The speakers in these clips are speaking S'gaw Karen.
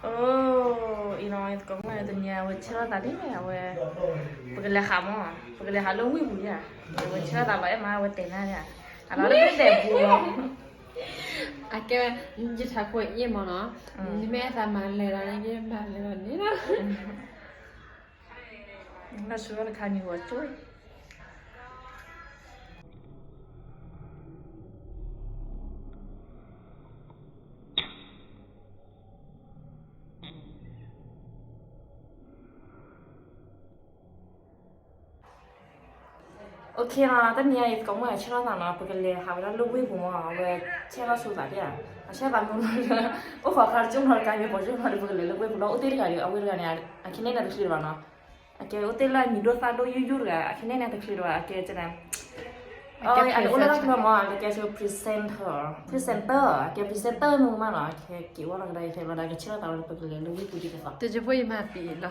အိ အံၤနီၤ ယသကိးမုၣ်တနံၤအဝဲဆဲးလီၤသးန့ၣ် အဝဲ ပကလဲၤဟးမး ပကလဲၤဟးလၢဝ့ၢ်ပူၤဧါ, အဝဲဆဲးလီၤသးလီၤအဲၣ်မး အဝဲတဲနၤဧါ, အလီၤလၢတဲပူၤလီၤ, အကဲ ယထးခိၣ်အ့ၣ်မးနီၤ, နမ့ၢ်အဲၣ်သးမၤလဲၤလီၤန့ၣ် မၤလဲၤလီၤန့ၣ်လီၤ, နဆူၣ်တခါနံၤဝဲကၠိ OK နီၤ, တနံၤအံၤ ယသကိးမုၣ်အဆဲးလီၤသးနီၤ, ပကလဲၤဟးဝဲဒၣ်လၢဝ့ၢ်ပူၤမး, အဝဲဆဲးလီၤဆိသးဒၣ်, အဆဲးသးမုာ်လီၤ, အိၣ်ဃီခါတကၠိနီၤတကါမ့ၢ်ပိာ်ကၠိနီၤဒီး ပကလဲၤလၢဝ့ၢ်ပူၤလီၤ, အိၣ်တ့ၢ်တဂၤဒီး အဝဲတဂၤန့ၣ် အခဲန့ၣ်န့ၣ်တချုးဘၣ်နီၤ, အကဲအိၣ်တ့ၢ်လၢမံၤဒိၣ်သၣ်ဒိၣ်ယိၣ်ယိၣ်တဂၤ အခဲန့ၣ်န့ၣ်တချုးဘၣ်, အကဲ အအိၣ်လၢတၢ်ချၢမး အကဲဆိ presenter, presenter, အကဲ presenter မုာ်မးနီၤ, အကဲက့ၤဝဲလီၤကဒါ ယခဲလီၤဒၣ်ကဆဲးလီၤသးဝဲလၢပကလဲၤလၢဝ့ၢ်ပူၤဒ်သိး, တကဲဖိယမၤပံၤလီၤ,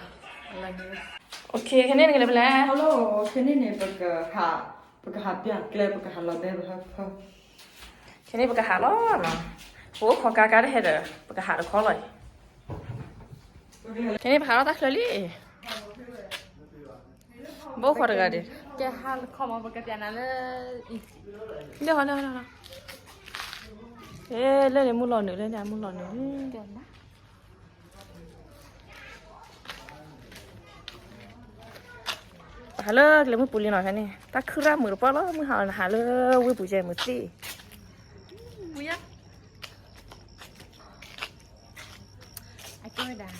OK ခဲန့ၣ်နကလဲၤဖဲလဲၣ်, ခဲန့ၣ်န့ၣ် ပကဟး, ပကဟးပၠၣ်ကျဲ ပကဟးလီၤဘဲပဟၢဖၢ ခဲန့ၣ်ပကဟးလီၤနီၤ, ပအိၣ်ခိးကါကါတဟဲဒီး ပကဟးတခီလီၤအံၤ, ခဲန့ၣ်ပဟးလီၤတၢ်ချၢလံ, ဘိၣ်ဃီတဂၤဒံး, ကဲဟးတခီမး ပကပၠးနၤလၢ, လၢဟီလၢဟီလၢဟီ, လၢန့ၣ်မုၢ်လီၤနုာ် လၢန့ၣ်မုၢ်လီၤနုာ် ပဟးလၢကလဲၤမုၢ်ပူၤလံနီၤ, ဖဲန့ၣ် တၢ်ခုၣ်ရၣ်မုာ်တပှၢ်လီၤ, မုၢ်ဟါနဟးလၢဝ့ၢ်ပူၤကဲမုာ်သ့ၣ်, မုၢ်ယါ, အကဲဝဲဒၣ်,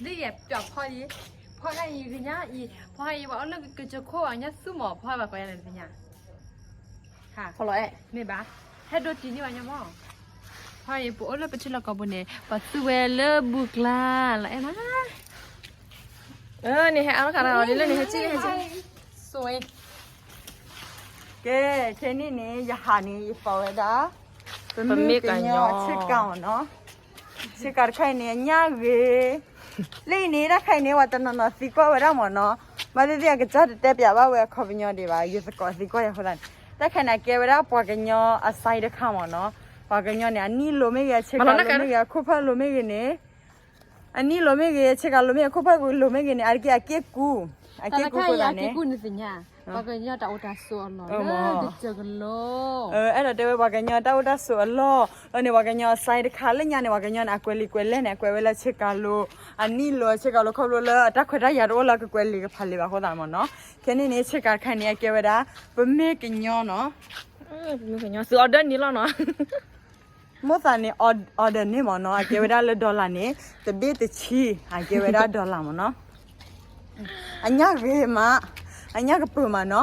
ဒ်ယပျီဖီလံ, ဖီခါအံၤကညါအံၤ ဖီခါအံၤပှၤအိၣ်လၢကစၢၢ်ခိၣ်အညါသူမး ဖီဘၣ်ကီးယၤလၢကညါ ဖီလီၤအဲၣ်, မ့ၢ်ဘၣ်, ဟဲဒိတံၤန့ၢ်ဘၣ်ညီမး, ဖီအံၤပအိၣ်လၢပထံလီၢ်ကီၢ်ပူၤန့ၣ် ပသူဝဲလၢဘူကျါ, လီၤအဲၣ်မး, န့ၣ်ဟဲအါထီၣ်ခါဒီး လၢန့ၣ်ဟဲက့ၤဟဲက့ၤ, ကဲ, ခဲန့ၣ်န့ၣ် ယဟးန့ၣ် ယသိးဝဲဒၣ် ပမ့ၢ်ကညီဆ့ကၤမးနီၤ, ဆ့ကၤတခါအံၤန့ၣ် အညၣ်ဂ့ၤ, လၢအံၤန့ၣ် တၢ်ခါအံၤန့ၣ် ပှၤတနီၤနီၤသံကွၢ်ဝဲဒၣ်မးနီၤ, ဘၣ်သ့ၣ်သ့ၣ်အကစၢ်တတဲပၠးဘၣ်ဝဲအခီပညီဒံးဘၣ်, ယသကိးသံကွၢ်ယၤအဃိသတးန့ၣ်, တၢ်ခါန့ၣ် အကဲဝဲဒၣ်ပှၤကညီအစဲတခါမးနီၤ, ပှၤကညီန့ၣ် အနံၣ်လိၤမ့ၢ်ဂ့ၤ အဆ့ကၤလိၤမ့ၢ်ဂ့ၤ အခိၣ်ဖၢၣ်လိၤမ့ၢ်ဂ့ၤန့ၣ် အနံၣ်လိၤမ့ၢ်ဂ့ၤ အဆ့ကၤလိၤမ့ၢ်ဂ့ၤ အခိၣ်ဖၢၣ်လိၤမ့ၢ်ဂ့ၤန့ၣ် အတက့ၢ်အက့ၢ်ကူ, အက့ၢ်ကူအဃိသတးန့ၣ်, ပှၤကညီတၢ်အိၣ်တၢ်ဆိးအလီၢ်လၢကစၢၢ်ကလိၤ, အဲၣ်ဒိးတဲဝဲပှၤကညီတၢ်အိၣ်တၢ်ဆိးအလီၢ်, အန့ၣ် ပှၤကညီအစဲတခါလၢညါန့ၣ် ပှၤကညီန့ၣ် အကွဲးလံာ်ကွဲးလဲၢ်န့ၣ် အကွဲးဝဲလၢဆ့ကၤလိၤ, အနံၣ်လိၤ အဆ့ကၤလိၤခီဖျိလၢအတၢ်ခွဲးတၢ်ယာ်တအိၣ်လၢအကကွဲးလံာ်ကဖးလံာ်ဘၣ်အဃိသတးမးနီၤ, ခဲန့ၣ်န့ၣ် ဆ့ကၤတခါန့ၣ် အကဲဝဲဒၣ် ပမ့ၢ်ကညီနီၤ, ပမ့ၢ်ကညီ သု order န့ၣ်လီၤနီၤ မိၣ်သးန့ၣ် order န့ၣ်မးနီၤ အကဲဝဲဒၣ်လၢ dollar န့ၣ် တဘ့ၣ်တဆံ အကဲဝဲဒၣ် dollar မးနီၤ, အညၣ်ဂ့ၤမး အညၣ်ကပၢၤမးနီၤ,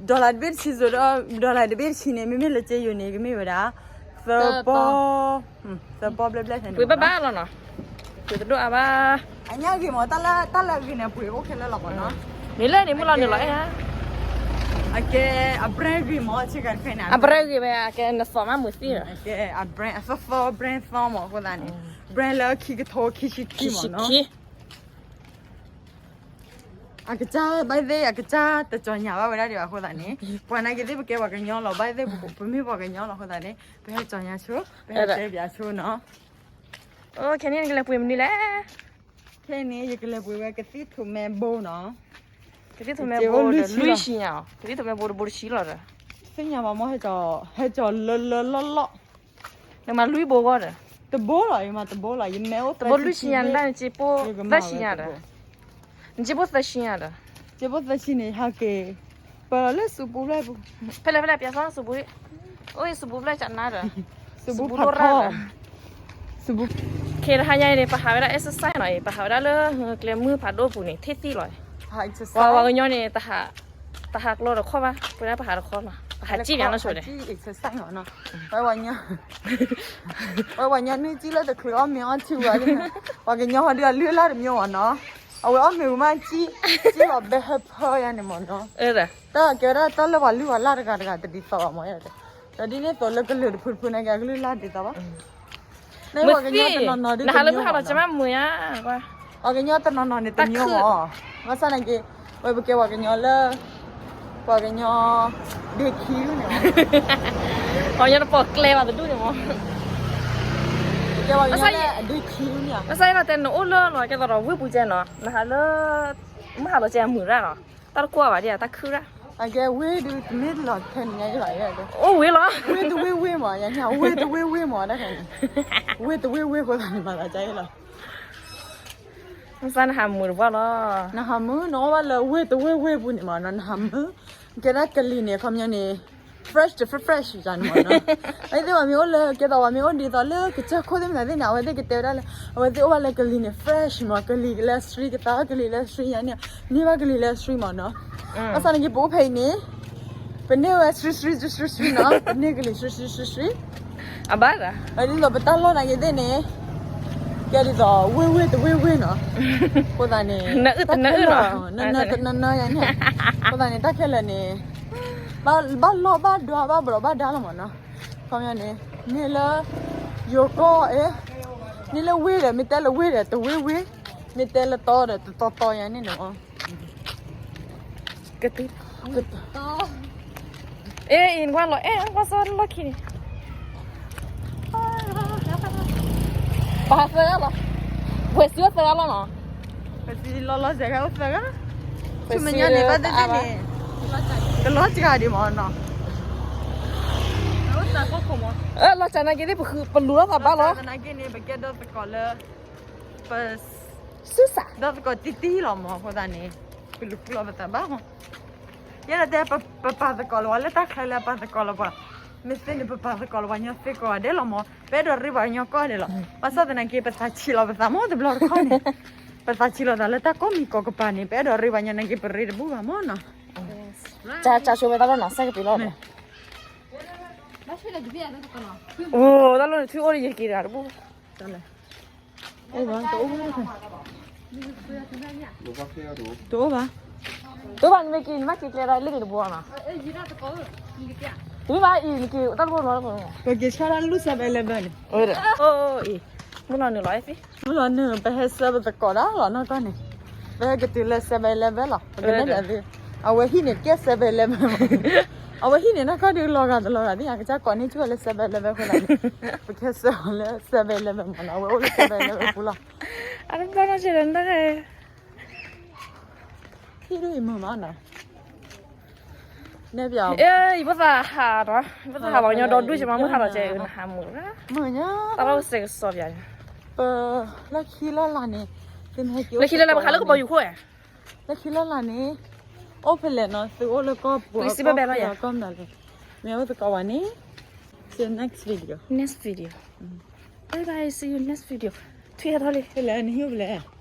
dollar တဘ့ၣ်တဆံစိဒီး dollar တဘ့ၣ်တဆံန့ၣ် မ့မ့ၢ်လၢက့ယိၤန့ၣ် ကမ့ၢ်ဝဲဒၣ် သၢပီၢ် သၢပီၢ်ဘျဲၣ်ဘျဲၣ်န့ၣ် ပှ့ၤဘၣ်ဘၣ်လီၤနီၤ, ပှ့ၤတဒိၣ်အါဘၣ်, အညၣ်ဂ့ၤမး တၢ်လၢအဂ့ၤန့ၣ် ပှ့ၤအိၣ်ခဲလၢာ်လီၤမးနီၤ, န့ၣ်လၢန့ၣ်မုၢ်လီၤနုာ်လီၤအဲၣ်ဧါ အကဲ အ brand ဂ့ၤမး ဆ့ကၤတခါန့ၣ် အ brand ဂ့ၤဝဲ အကဲနသီမးမုာ်သံၣ်လီၤ, အကဲ အ brand အသီသီ brand သီမးအဃိသတးန့ၣ် brand လၢခံကထိခံဆံခံမးနီၤ, အကစၢ်ဘၣ်သ့ၣ် အကစၢ်တစီၤညါဘၣ်ဝဲဒၣ်ဒံးဘၣ်အဃိသတးန့ၣ် ပှၤနာ်က့ၤသ့ၣ်ပကဲပှၤကညီလီၤ ဘၣ်သ့ၣ် ပမ့ၢ်ပှၤကညီလီၤအဃိသတးန့ၣ် ပဟဲစီၤညါဆိ ပဟဲတဲပၠးဆိနီၤ, အိ ခဲန့ၣ်နကလဲၤပှ့ၤမနုၤလဲၣ် ခဲန့ၣ် ယကလဲၤပှ့ၤဝဲကသံၣ်ထူးမဲဘိနီၤ, ကသံၣ်ထူးမဲဘိဒီးလွံၢ်ဆံညါ, ကသံၣ်ထူးမဲဘိတဘိတဆံလီၤဒီး, သ့ၣ်ညါဘၣ်မ့ၢ်ဟဲကၠီၤလၢလၢလီၢ်လီၢ်, နမၤလွံၢ်ဘိဂီၢ်ဒီး, တဘိလီၤ ယမၤတဘိလီၤ ယမဲအိၣ်သၢဆံ, တဘိလွံၢ်ဆံညါ နတၢ်နစ့ပိၢ်သၢဆံညါဒီး, နစ့ပိၢ်သၢဆံညါဒီး, စ့ပိၢ်သၢဆံန့ၣ် ဟဲက့ၤ ပလၢစူပူဖျဲၣ်ပူၤ, ဖဲလဲၣ်ဖဲလဲၣ် ပၠးစီစူပူ, အိၣ်အံၤစူပူဖျဲၣ်ကနါဒီး, စူပူဖးထီ, ခဲတဟါညါအံၤန့ၣ် ပဟးဝဲဒၣ် exercise နီၤအံၤ ပဟးဝဲဒၣ်လၢကျဲမုၢ်ဖးဒိၣ်ပူၤန့ၣ် ထံၣ်သံလီၤ, ပှၤပှၤကညီန့ၣ် တဟးကျီတခီဘၣ် ပဝဲဒၣ်ပဟးတခီနီၤ ပဟးစံၣ်မးနီၤဆိဒီး, ဝဲပှၤညီနုၢ်စံၣ်လၢတချုးအီၣ်မ့ၤအီထံဝဲ, ပှၤကညီဟီဒုးအလုၢ်အလၢ်တမံၤမ့ၢ်နီၤ, အဝဲအီၣ်မ့ၤဝံၤမးစံၣ်, စံၣ်လီၤဘဲဟၢဖၢယါန့ၣ်မ့ၢ်နီၤ, တၢ်ကဲဝဲဒၣ်တၢ်လၢပှၤလုၢ်ပှၤလၢ်တဂၤတဂၤတဒ်သိးဘၣ်မ့ၢ်, ဒီးဒ်န့ၣ်သိးလၢကလုာ်တဖုတဖုန့ၣ်က့ၤအကလုၢ်လၢ်ဒ်သိးဘၣ် နပှၤကညီတနီၤနီၤဒ်တမံၤမ့ၢ်နီၤ, ပှၤကညီတနီၤနီၤန့ၣ်တမံၤမ့ၢ်, ဘၣ်ဆၣ်န့ၣ်က့ၤ, ဝဲပကဲပှၤကညီလၢ, ပှၤကညီ, ဘ့ခံန့ၣ်, ပှၤကညီတပိာ်ကျဲဘၣ်တဒူၣ်န့ၣ်မ့ၢ်, ကဲဝဲအဒုခံန့ၣ် ဘၣ်ဆၣ်လီၤတဲနအိၣ်လၢလီၤ ကဲသိးဒီးဝ့ၢ်ပူၤကဲနီၤ နဟးလၢ မုၢ်ဟးလီၤကဲမုာ်ရၣ်နီၤ တၢ်တကွၢ်ဘၣ်ဒ်တၢ်ခုၣ်ရၣ် အကဲဝ့ၢ်ဒုတမ့ၢ်လီၤထဲန့ၣ်ညါအံၤဘၣ် အိၣ်ဝ့ၢ်လီၤ ဝ့ၢ်တဝ့ၢ်ဝ့ၢ်မး ယၤန့ၣ် ဝ့ၢ်တဝ့ၢ်ဝ့ၢ်မး တၢ်ခဲန့ၣ် ဝ့ၢ်တဝ့ၢ်ဝ့ၢ်ဃိသးန့ၣ်မၤသးကဲလီၤ ဘၣ်ဆၣ်နဟးမုာ်တပှၢ်လီၤ နဟးမုာ် နအိၣ်ဘၣ်လၢဝ့ၢ်တဝ့ၢ်ဝ့ၢ်ပူၤန့ၣ်မးနီၤ နဟးမုာ် ကဲဒၣ်ကလံၤန့ၣ် ခီပညီန့ၣ် fresh တ fresh fresh ယၤန့ၣ်မးနီၤ အဝဲသ့ၣ်ပှၤမ့ၢ်အိၣ်လၢ ကဲသိးပှၤမ့ၢ်အိၣ်ဒ်သိးလၢကစၢၢ်ခိၣ်သ့ၣ်မနုၤသ့ၣ်န့ၣ် အဝဲသ့ၣ်ကတဲဝဲဒၣ်လၢ အဝဲသ့ၣ်အိၣ်ဘၣ်လၢကလံၤန့ၣ် fresh မး ကလံၤလၢ street ကသးကလံၤလၢ street ယၤန့ၣ် န့ၢ်ဘၣ်ကလံၤလၢ street မးနီၤ ဘၣ်ဆၣ်န့ၣ်က့ ပအိၣ်ဖဲအံၤန့ၣ် ပန့ၢ်ဝဲ street street street street နီၤ ပန့ၢ်ကလံၤ street street street street အဘၣ်ဒၣ် ဒ်သိးပတၢ်လီၢ်နာ်က့သ့ၣ်န့ၣ် ကဲဒ်သိးဝ့ၢ်ဝ့ၢ်တဝ့ၢ်ဝ့ၢ်နီၤ အဃိသတးန့ၣ် တၢ်ခဲလၢာ် နနၢနၢယၤန့ၣ် အဃိသတးန့ၣ် တၢ်ခဲလၢာ်န့ၣ် ဘၣ်လီၢ်ဘၣ်ဒွးဘၣ်ဘျီးဘၣ်ဒါလီၤမးနီၤ ခီပညီန့ၣ် မ့ၢ်လၢ ယိၤကီၢ်အ့ မ့ၢ်လၢဝ့ၢ်ဒီး မ့ၢ်တဲလၢဝ့ၢ်ဒီး တဝ့ၢ်ဝ့ၢ် မ့ၢ်တဲလၢတီဒီး တတီတီယၤန့ၣ်နီၤ ကတ အ့ အံၤနကွၢ်လီၤ အဲ ကွၢ်စၢလီၢ်ခံန့ၣ် ပဟးသၢဂၤလီၤ ပှဲၤစုအိၣ်သၢဂၤလီၤနီၤ ပစံးလီၤလီၤစဲးဂၤအိၣ်သၢဂၤ ဆူမဲာ်ညါန့ၣ် ဘၣ်သ့ၣ်သ့ၣ်န့ၣ် ကလီၤစှၤဒံးမးနီၤ လီၤစှၤနာ်က့သ့ၣ် ပလူၤလီၤသးဘၣ်လီၤ သနာ်က့န့ၣ် ပကဲဒီသကိးလၢ ပ စုစး ဒီသကိးတံၢ်တံၢ်လီၤမး အဃိသတးန့ၣ် ပလူၤဃုလီၤပသးဘၣ်မး ယဲဒၣ်တဲ ပပာ်သကိးလီၤဝဲလၢတၢ်ချၢလၢပာ်သကိးလီၤပှၤ မ့ၢ်သ့န့ၣ် ပပာ်သကိးလီၤပှၤကညီသ့ကိးဂၤဒဲးလီၤမး ပအဲၣ်ဒိးရ့ပှၤကညီကိးဂၤဒဲးလီၤ ဘၣ်ဆၣ်သနာ်က့ ပသးဆံးလီၤပသးမးတဘျီတခီန့ၣ် ပသးဆံးလီၤသးလၢတၢ်ကိးမံၤကိးကပၤန့ၣ် ပအဲၣ်ဒိးရ့ပှၤကညီနာ်က့ ပရ့တဘူၣ်ဘၣ်မးနီၤ ကၢ်ကၢ်ဆိဝဲတၢ်လီၢ်နီၤ စဲကပ့ၤလီၤ အိၣ် တၢ်လီၢ်န့ၣ် ထွံၣ်အိၣ်ဒီးယက့ၤတဂၤတဘူၣ် အိၣ်ဘၣ် တအိၣ်ဘၣ် တအိၣ်ဘၣ် တအိၣ်ဘၣ် နမ့ၢ်က့ၤ နဘၣ်က့ၤကျဲဒၣ်လၢန့ၣ်တဘိနီၤ တမ့ၢ်ဘၣ်အံၤ နက့ၤတၢ်တဘိနီၤ ပက့ၤဆါတၢ်လူၢ် seven eleven န့ၣ် အံၤ မုၢ်လီၤနုာ်လီၤ မုၢ်လီၤနုာ် ပဟဲဆှၢပသကိးတၢ်လီၤနီၢ်ကီၢ်န့ၣ် ပဟဲကတုၤလၢ seven eleven လီၤ ပကနဲၣ်ဒီးသ့ အဝဲဟံၣ်န့ၣ်ကဲ seven eleven မး အဝဲဟံၣ်န့ၣ်နီၢ်ကီၢ်ဒုးလီၤဂာ်တလီၤဂာ်သ့ၣ် အကစၢ်ကိးန့ၢ်ဆူၣ်ဝဲလၢ seven eleven အဃိသတးန့ၣ် ပကဲဆှၢအီၤလၢ seven eleven မးနီၤ အဝဲအိၣ်လၢ seven eleven ပူၤလီၤ အတဘျီနီၢ်ကဲဒီးနတၢ် ဟံၣ်ဒုးအံၤမုာ်မးနီၤ န့ၣ်ပျီ ယဘၣ်သးဟးဒီး ယဘၣ်သးဟးလီၤကညီဒီဒူၣ်ကမၤမုၢ်ဟးလီၤကဲ နဟးမုာ် မုာ်ညါ တၢ်လီၢ်စဲးကစီးပျါ ပ လၢခံလၢလာ်န့ၣ် လၢခံလၢလာ်ပဟးလၢကဘီယူၤခိၣ် လၢခံလၢလာ်န့ၣ် အိၣ်ဖဲလဲၣ်နီၤ သုအိၣ်လၢကီၢ်ပူၤ ကီၢ်မနုၤလဲၣ် မ့ၢ်အိၣ်သကိးဝဲန့ၣ် see you next video next video bye bye see you next video ထွံၣ်ဟဲထီၣ်လံ ဖဲလဲၣ်နဟံၣ်အိၣ်ဖဲလဲၣ်